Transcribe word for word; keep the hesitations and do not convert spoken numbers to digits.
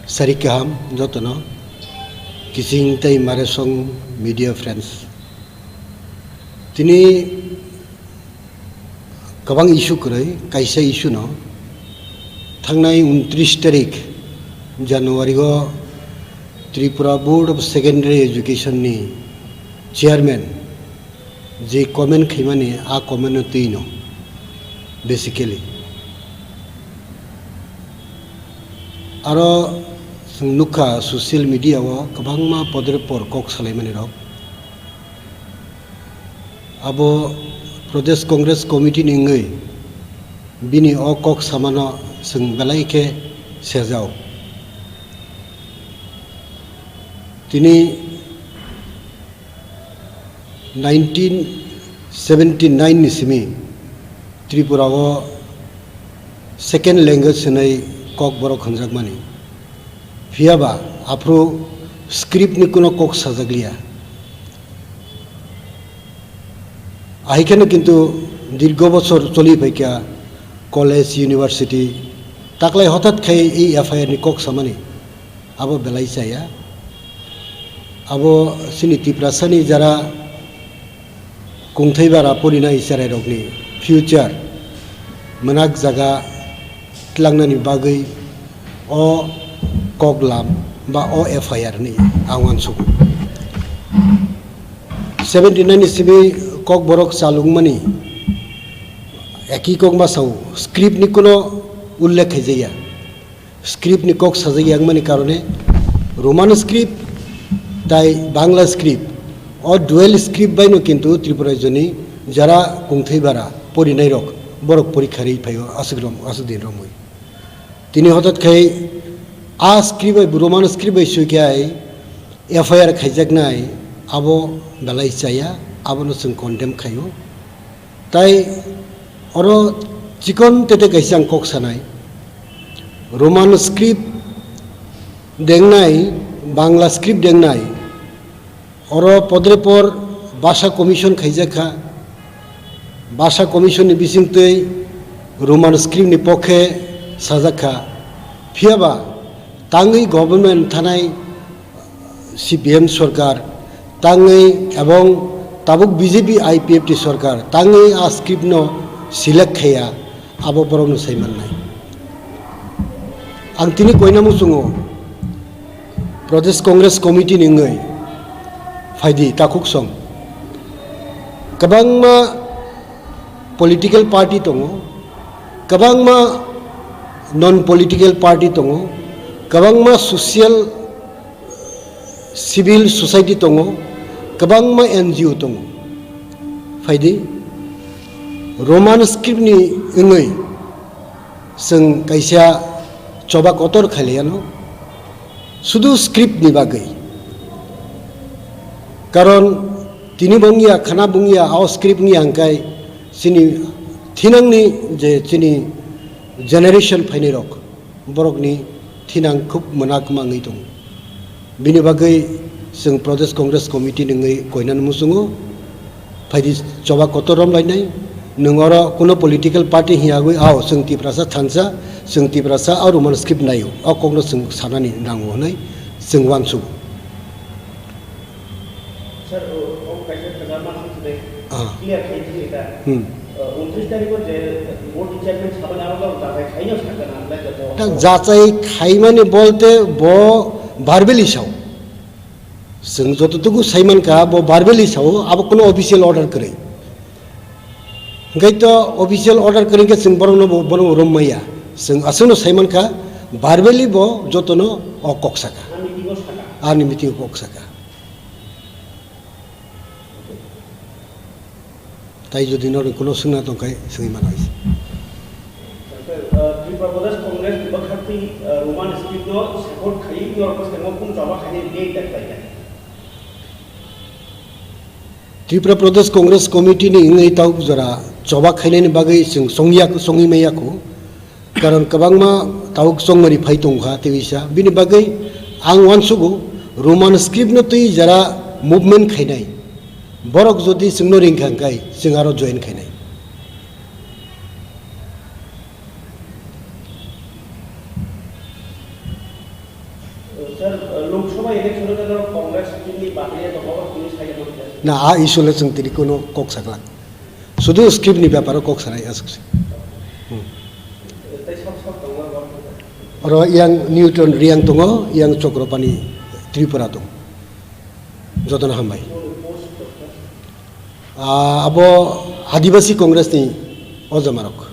Sari kaham jotono, Kising tei Maresong media friends. Tini kwbang issue kwrwi, kaisa issue no thangnai untris tarik January o Tripura Board of Secondary Education ni chairman je comment khaimani, a comment no twi no, basically. Aro chwng nukha social media o kwbangma podre por kok salaimani rok. Abo Pradesh Congress Committee ni wngwi bini o kok samano chwng belai khe sejao. Tini nineteen seventy nine ni simi Tripura o second language hwnwi Kokborok hwnjakmani. Phiyaba aphuru script ni kuno kok sajakliya. Ahikheno kintu dirgo bochor choli phaikha college, university, taklai hothat khai ei F I R ni kok samani abo belai chaya. Abo chini Tiprasani jara kungthai bara porinai cherairokni future mwnak jaga tlangnani bagwi o koklam ba o F I R ni ang uansugo. Seventy nine ni simi Kokborok chalungmani eki kok ma sao, script ni kuno ullekh khaijaya. Script ni kok sajak yangmani karone Roman script tai Bangla script, o dual script bai no kintu Tripura rajyoni jara kungthai bara porinai rok borok porikha ri phaio aswk rom-, aswk din romwi. Tini hothat khai a script bai, Roman script bai sui khai F I R khaijaknai, abo belai chaya, abono chwng condemn khaio. Tai oro chikon tete kaisa ang kok sanai, Roman script dengnai, Bangla script dengnai, oro podrepor Bhasha Commission khaijak kha, Bhasha Commission ni bisingtwi Roman script ni pokhe sajak kha, phiyaba tangwi government thanai C P M sorkar tangwi ebong tabuk B J P I P F T sorkar tangwi a script no select khaiya, abo borok no sai mannai. Ang tini koina muchungo Pradesh Congress Committee ni wngwi phaidi takhuk song. Kwbangma political party tongo, kwbangma non political party tongo, kwbangma social civil society tongo, kwbangma N G O tongo. Phaidi, Roman script ni wngwi chwng kaisa choba kotor khailaiano, sudu script ni bagwi. Karon tini bo wngya, khana bo wngya, o script wngya hwnkhe chini thinangni je chini generation phainai rok, borokni thinang khub mwnak ma wngwi tongo. Bini bagwi chwng Pradesh Congress Committee ni wngwi koinani muchungo phaidi choba kotor romlainai. Nwng oro kuno political party hiya wngwi, ao chwng Tiprasa thansa, chwng Tiprasa a Roman script naio, o kokno chwng sanani nango hwnwi chwng uansugo. Sir, o, o kaisa kwchangma swngchilai Ah. clear khai di ta. Hmm. O, untris tarikh o je board chairman sabani abo jachai khaino sakha na, like, o, Ta o, jachai khaimani bolte bo verbally sao. Chwng jototuku saimankha bo verbally sao, abo kuno official order kwrwi. Hwnkhe to official order kwrwi khe chwng borokno bo, bono rom maya. Chwng aswkno saimankha, verbally bo jotono o kok saka. Ani meeting o saka. Ani meeting o kok saka. Tai jodi norok kuno swngna tongkhai swngwi mano. Sir, uh, Tripura Pradesh Congress bwkhaktwi, uh, Roman script no support khaiwi norok bwskango kung choba khainai bek dak khlaikha. Tripura Pradesh Congress Committee ni wngwi tabuk jora choba khainani bagwi chwng chongya, chongwi maya kho. Karon kwbangma tabuk chongmani phai tongkha tei wisa. Bini bagwi ang uansugo Roman script no twi jara movement khainai. Borok jodi chwngno ringkha hwnkhe chwng aro join khainai. Sir, Lok Sabha election-o jora Congress team-ni bakliya tongma tini saimanya. Na, a issue le chwng tini kuno kok sakla. Sudu script ni beparo kok sanai aswk se. Hmm. Tei sab sab tongma ba. Oro yang Newton Riang tongo, yang Chokropani Tripura tongo. Jotono hambai. Ah, abo Adibasi Congress ni o jamarok.